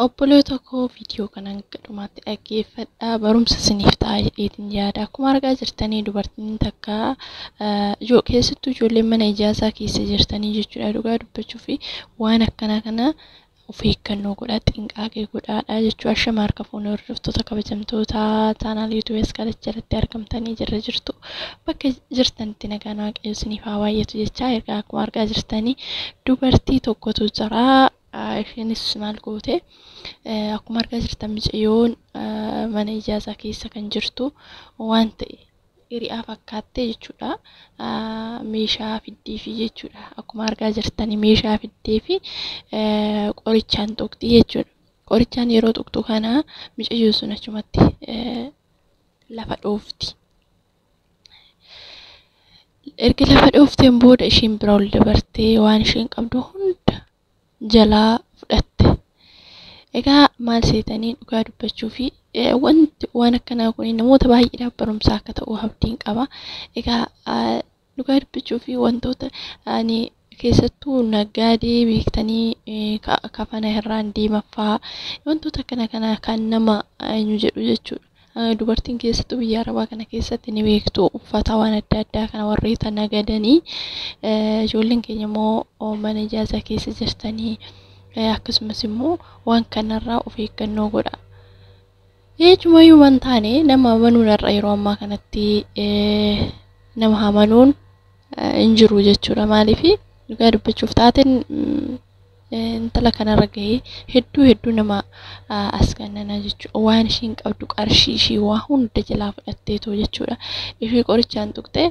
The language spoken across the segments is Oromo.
Obboloota koo, viidiyoo kana hanga dhumaatti dhaggeeffadhaa, barumsa isiniif ta'a jedheetin yaada. Akkuma argaa jirtanii, dubartiin takka, keessattuu ijoolleen mana ijaazaa keessa jirtanii jechuudha, dhugaa dubbachuu fi waan akkanaa kana of eeggannoo godhaa, xinqaaqee godhaadha jechuudha. Ashama harka fuunee, hordoftoota kabajamtoota chaanaal YouTube Askaalach jalatti argamtanii jirra jirtu. Bakka jirtanitti nagaan Waaqayyo isiniif haa baay'atu jechaa, ergaa akkuma argaa jirtanii dubartii tokkotu jira. Isheenis maal goote? Akkuma argaa jirtan mucayyoon mana ijaazaa keessa kan jirtu waan ta'e hiriyaa fakkaattee jechuudha. Meeshaa fiddeefi jechuudha. Akkuma argaa jirtanii meeshaa fiddeefi qorichaan tuqxi jechuudha. Qorichaan yeroo tuqxu kana mucayyoon sun achumatti lafa dhoofti. Erga lafa dhoofteen booda isheen bira ol dabartee waan isheen qabdu hunda jalaa fudhatte. Egaa maal seetanii? Dhugaa dubbachuu fi wanti waan akkanaa kun namoota baay'eedhaaf barumsa akka ta'u abdiin qaba. Egaa dhugaa dubbachuu fi wantoota ani keessattuu naggaadee beektanii kafana irraan deemaffaa, wantoota akkana kana kan nama eenyu jedhu jechuudha. Dubartiin keessattuu biyya Arabaa kana keessatti ni beektu, uffata waan adda addaa kana warreeta nagadanii, ijoolleen keenya immoo mana ijaazaa keessa jirtanii akkasumas immoo waan kanarraa of eeggannoo godha. Jechumayyuu waan taane nama amanuun har'a yeroo ammaa kanatti nama amanuun hin jiru jechuudha. Maaliif? Dhugaa dubbachuuf taateen intala kanarra gahee hedduu hedduu nama as kennana jechuudha. Waan ishiin qabdu, qarshii ishii waa hunda jalaa fudhatteetu jechuudha. Ishii qorichaan tuqxee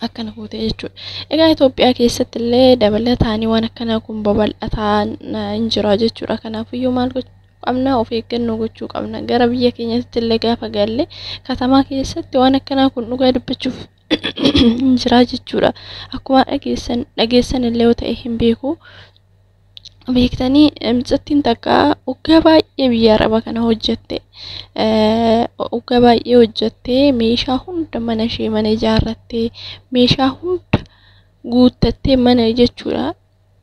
akkana gootee jechuudha. Egaa Itoophiyaa keessatti illee dabalataanii waan akkanaa kun babal'ataan hin jira jechuudha. Kanaafiyyuu maal gochuu qabna? Of eeggannoo gochuu qabna. Gara biyya keenyatti illee gaafa galle katamaa keessatti waan akkanaa kun dhugaa dubbachuuf hin jira jechuudha. Akkuma dhageessan illee yoo ta'e hin beeku. Beektanii, mucattiin takka waggaa baay'ee biyya Arabaa kana hojjette. Waggaa baay'ee hojjettee meeshaa hunda mana ishee mana ijaarrattee meeshaa hunda guuttattee mana jechuudha.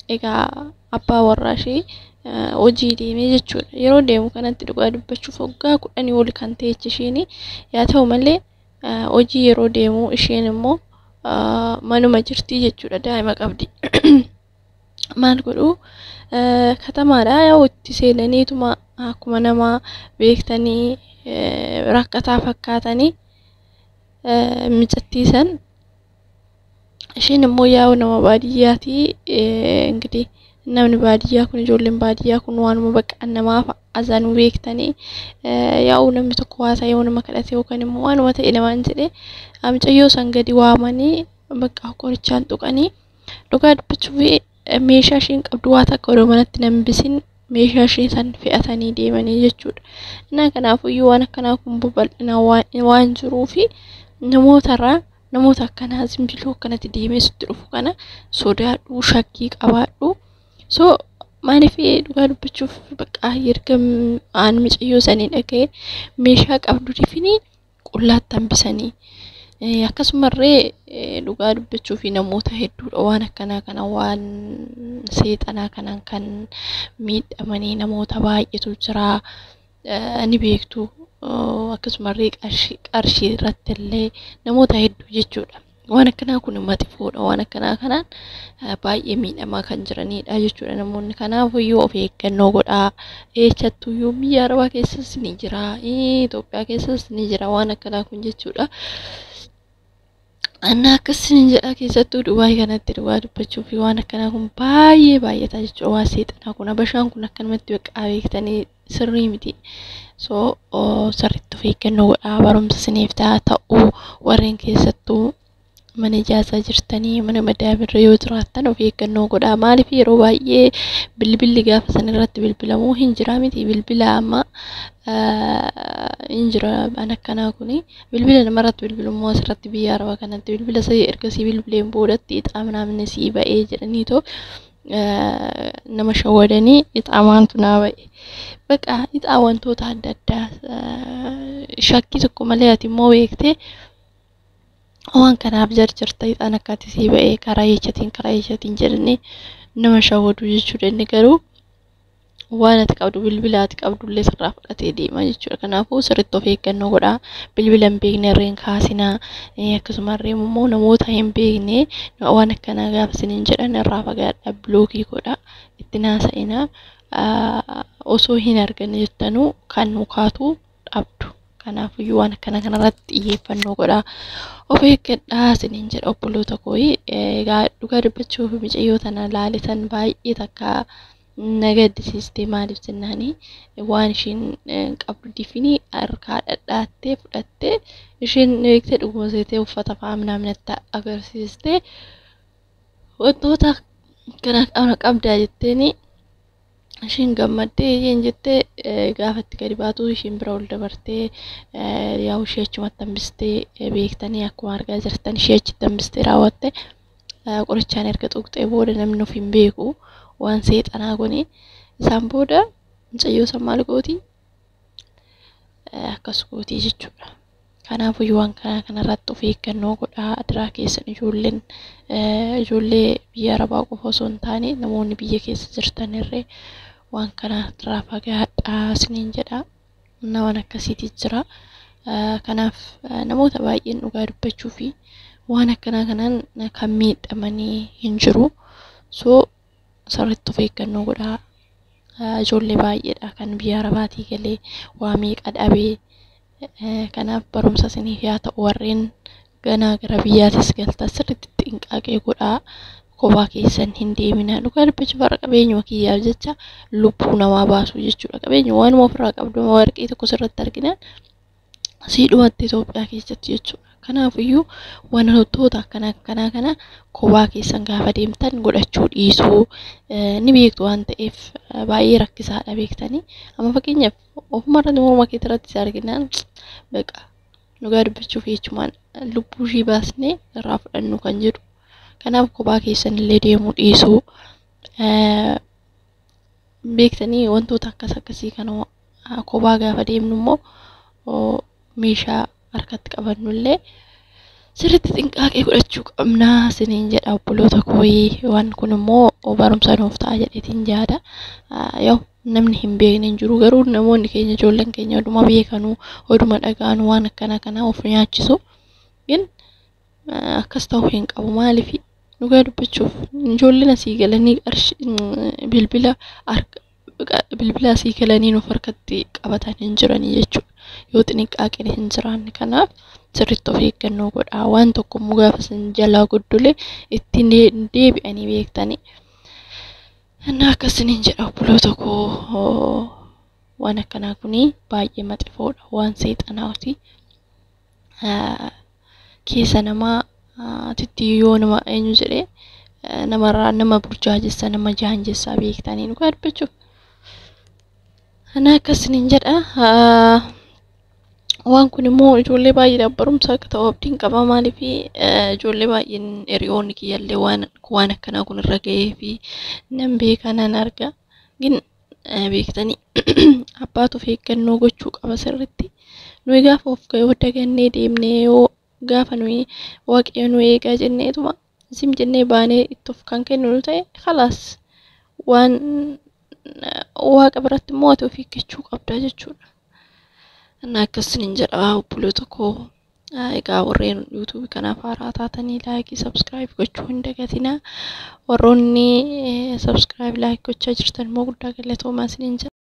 Egaa abbaa warraa ishee hojii deemee jechuudha. Yeroo deemu kanatti dhugaa dubbachuuf waggaa 10 ol kan ta'e isheen, yaa ta'u malee hojii yeroo deemu isheen immoo manuma jirti jechuudha, daa'ima qabdi. Maal godhu? Katamaadha yoo itti seenaniituma akkuma nama beektanii rakkataa fakkaatanii mucattii san, isheen immoo yaa'u nama baadiyyaati. Ingidihi namni baadiyyaa kun, ijoolleen baadiyyaa kun waanuma bakka namaaf azanuu beektanii, yaa'u namni tokko waa ta'e yoo nama kadhate yookaan immoo waanuma ta'e namaan jedhee, mucayyoo san gadi waamanii bakka qorichaan tuqanii, dhugaa dubbachuuf meeshaa isheen qabdu waa takka odoo manatti hin hambisin meeshaa ishee san fe'atanii deemanii jechuudha. Innaa kanaafuyyuu waan akkanaa kun babal'inaan waan jiruufi namootarraa, namoota akkanaa zimbiloo akkanatti deemee sitti dhufu kana sodaadhu, shakkii qabaadhu. So maaliif? Dhugaa dubbachuuf bakka erga aan mucayyoo sanii dhaga'e meeshaa qabdu rifinii qullaatti hambisanii. Akkasumallee dhugaa dubbachuu fi namoota hedduudha waan akkanaa kana, waan seexanaa kanaan kan miidhamanii namoota baay'eetu jira, ni beektu. Akkasumallee qarshii irratti illee namoota hedduu jechuudha. Waan akkanaa kun maxifoodha. Waan akkanaa kanaan baay'ee miidhamaa kan jiranidha jechuudha namoonni. Kanaafiyyuu of eeggannoo godhaa. Eessattuyyuu biyya Arabaa keessas ni jira, Itoophiyaa keessas ni jira waan akkanaa kun jechuudha. Anna akkasiin jedha, keessattuu Dubaay kanatti dhugaa dubbachuu fi waan akkanaa kun baay'ee baay'ata jechuudha. Waan seexanaa kun, habashaan kun akkanumatti bakka beektanii sirrii miti. So sirriitti of eeggannoo godhaa, barumsa isiniif ta'a ta'uu, warreen keessattuu mana ijaarsaa jirtanii, mana madaamirra yoo jiraattan of eeggannoo godhaa. Maaliif? Yeroo baay'ee bilbilli gaafa san irratti bilbilamuu hin jira miti, bilbila amma hin jira waan akkanaa kuni, bilbila namarratti bilbilummoo asirratti biyya Arabaa kanatti bilbila isa ergasii bilbileen boodatti ixaa namni sii ba'ee jedhaniitoo nama shawwadanii, ixaa maantu naa ba'e, baqa ixaa wantoota adda addaa shakkii tokko malee ati immoo beektee waan kanaaf jarjarta, ixaan akkaati sii ba'ee karaa eechatiin karaa eechatiin jedhanii nama shawwaduu jechuudha. Inni garuu Waan ati qabdu bilbila ati qabdu illee sirraa fudhatee deema jechuudha. Kanaafuu sirriitti of eeggannoo godhaa. Bilbila hin beekne irra hin kaasinaa. Akkasumallee immoo namoota hin beekne waan akkanaa gaafa isiniin jedhan irraa fagaadhaa, bilookii godhaa. Itti haasa'inaa. Osoo hin arganne jettanuu kan nu kaatu dhabdu. Kanaafiyyuu waan akkana kanarratti xiyyeeffannoo godhaa. Of eeggadhaa isiniin jedha obboloota koo. Egaa dhugaa dubbachuuf mucayyoo tana laalitan baay'ee takka na gaddisiiste. Maaliif jennaani, waan ishiin qabdu difinii harkaa dhadhaattee fudhattee, isheen beektee dhuguma seetee uffata fa'aa minaaminatti agarsiistee, wantoota kana qabdaa jetteeni ishiin gammaddee isheen jettee, gaafa itti gadi baatu ishiin bira ol dabartee, yaa'u ishee achumatti hambistee, beektanii akkuma argaa jirtan ishee achitti hambistee raawwatte. Qorichaan erga tuqxee booda namni of hin beeku, waan seexanaa kuni. Isaan booda mucayyoo san maal gooti? Akkas gooti jechuudha. Kanaafuu waan kana kanarratti of eeggannoo godhaa adiraa keessan. Ijoolleen, ijoollee biyya Arabaa qofa osoo hin taane namoonni biyya keessa jirtan irree waan kana irraa fagaadhaa isiniin jedha. Waan akkasiitii jira. Kanaaf namoota baay'een dhugaa dubbachuu fi waan akkanaa kanaan kan miidhamanii hin jiru. So sirriitti of eeggannoo godhaa. Ijoollee baay'eedha kan biyya Arabaatii galee waa meeqa dhabee. Kanaaf barumsa isiniif yaa ta'u, warreen ganaa gara biyyaatis galtan sirriitti xinqaaqee godhaa. Kophaa keessan hin deeminaa. Dhugaa dubbachuuf har'a qabeenyuma kiyyaaf jecha lubbuu namaa baasuu jechuudha. Qabeenya waanuma ofirraa qabdu warqii tokko sirratti arginaan siidhumatti Itoophiyaa keessatti jechuudha. Kanaafiyyuu wantoota akkana akkanaa kana kophaa keessan gaafa deemtan godhachuu dhiisuu ni beektu waan ta'eef baay'ee rakkisaadha beektanii. Amma fakkeenyaaf ofuma irratti morma kee irratti si arginaan beqa dhugaa dubbachuuf jechumaan lubbuu ishii baasnee irraa fudhannu kan jedhu. Kanaaf kophaa keessan illee deemuu dhiisuu beektanii, wantoota akkas akkasii kana kophaa gaafa deemnu immoo meeshaa harkatti qabannu illee sirriitti xinqaaqee godhachuu qabnaa isiniin jedha obboloota kooyii. Waan kun immoo barumsa nuuf ta'a jedheetiin yaada. Yoo namni hin beekne hin jiru, garuu namoonni keenya, ijoolleen keenya oduma beekanuu oduma dhaga'anuu waan akkana kanaa of nyaachisu. Gin akkas ta'uu hin qabu. Maaliif, dhugaa dubbachuuf ijoolleen asii galanii qarshii bilbila bilbila asii galanii nuuf harkatti qabatan hin jiranii jechuudha. Yoo xinqaaqeen hin jiraanne, kanaaf sirriitti of eeggannoo godhaa. Waan tokko immoo gaafa isin jalaa goddole ittiin deebi'anii beektanii. Innaa akkasiniin jedha obboloota koo, waan akkanaa kuni baay'ee maxifoodha. Waan seexanaati. Keessa namaa titti yoo nama eenyu jedhee namarraa nama burjaajessa, nama jaanjessaa beektanii dhugaa dubbachuuf. Innaa akkasiniin jedha. Waan kun immoo ijoollee baay'eedhaaf barumsa akka ta'u abdiin qaba. Maaliif, ijoollee baay'een hiriyoonni kiyyallee waan akkanaa kun irra ga'ee fi nan beeka, nan arga. Gin beektanii abbaatu of eeggannoo gochuu qaba sirriitti. Nuyi gaafa of dagannee deemnee, yoo gaafa nuyi waaqayyo nu eegaa jenneetuma isim jennee baanee itti of kan kenninu ta'e, khalaas, waan waaqa biratti immoo ati of eeggachuu qabda jechuudha. Innaa akkasiniin jedha obboloota koo. Egaa warreen yuutuubii kanaaf haaraa taatanii like, subscribe gochuu hin dagatinaa. Warroonni subscribe, like gochaa jirtan immoo guddaa galatoomaa isiniin jedha.